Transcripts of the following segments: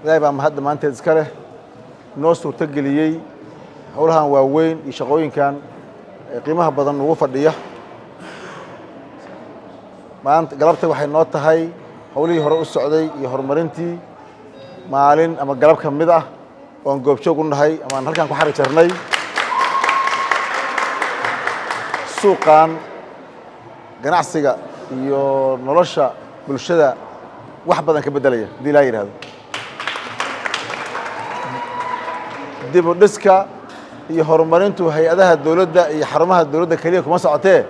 Ilaahay baa mahad dhammaanteed iska leh, noo suurtogeliyey howlahan waaweyn iyo shaqooyinkan qiimaha badan ugu fadhiya. Maanta galabta waxay noo tahay howlihii hore u socday iyo horumarintii maalin ama galab ka mid ah oon goobjoog u nahay ama aan halkan ku xari jarnay suuqan ganacsiga iyo nolosha bulshada wax badan ka beddelaya, haddii laa yidhahdo dib u dhiska iyo horumarintu hay-adaha dowladda iyo xarumaha dowladda keliya kuma socotee,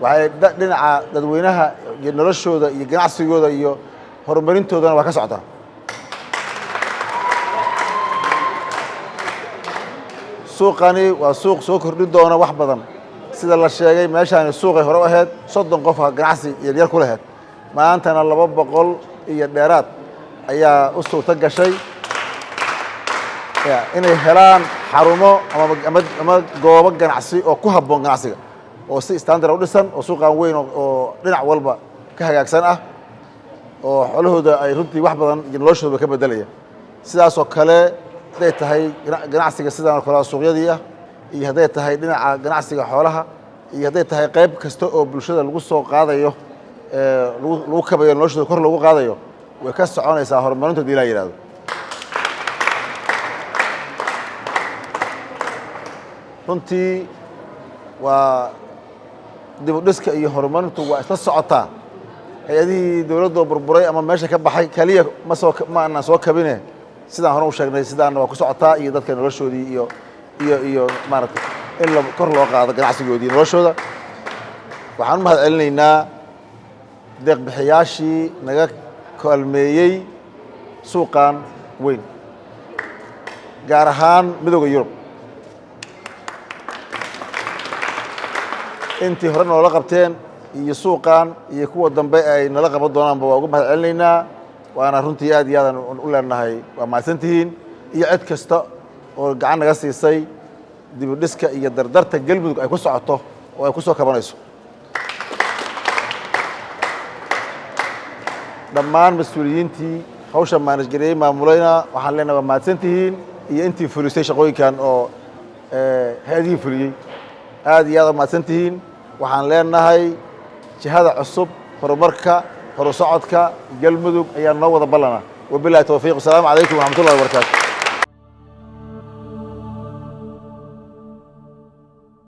waxay dhinaca dadweynaha iyo noloshooda iyo ganacsigooda iyo horumarintoodana waa ka socotaa. Suuqani waa suuq soo kordhin doona wax badan. Sida la sheegay, meeshaani suuqay hore u ahayd 30 qofa ganacsi yaryar ku lahayd, maantana 200 iyo dheeraad ayaa u suurto gashay inay helaan xarumo ama goobo ganacsi oo ku habboon ganacsiga oo si standard u dhisan, oo suuqan weyn oo dhinac walba ka hagaagsan ah, oo xoolahooda ay runtii wax badan iyo noloshooda ka beddelaya. Sidaasoo kale hadday tahay ganacsiga sidaan oo kale suuqyadii ah, iyo hadday tahay dhinaca ganacsiga xoolaha, iyo hadday tahay qayb kasta oo bulshada lagu soo qaadayo, lagu kabayo noloshooda, kor loogu qaadayo, way ka soconaysaa horumarinta, hadii laa yidhahdo. Runtii waa dib u dhiska iyo horumarintu waa isla socotaa. Hay-adihii dowladdoo burburay ama meesha ka baxay keliya ma soo ma aanaan soo kabine, sidaan hore u sheegnay, sidaana waa ku socotaa, iyo dadka noloshoodii iyo maaragtay in la kor loo qaado ganacsigoodii noloshooda. Waxaan u mahad celinaynaa deeq bixiyaashii naga kaalmeeyey suuqan weyn, gaar ahaan Midowda Yurub, intii hore noola qabteen iyo suuqan iyo kuwa dambe ay nala qaban doonaanba waa uga mahad celinaynaa. Waana runtii aad iyo aadan u leenahay waa mahadsantihiin, iyo cid kasta oo gacan naga siisay dib u dhiska iyo dardarta Galmudug ay ku socoto oo ay ku soo kabanayso. Dhammaan mas-uuliyiintii hawsha maanajgareeyey maamulayna waxaan leenahay waa mahadsantihiin, iyo intii fulisay shaqooyinkan oo hay-adihii fuliyey, aad iyo aad waa mahadsantihiin. Waxaan leenahay jihada cusub, horumarka, horu socodka Galmudug ayaa noo wada ballana. Wabilahi towfiiq. Wasalaamu calaykum waraxmatullahi wabarakaatu.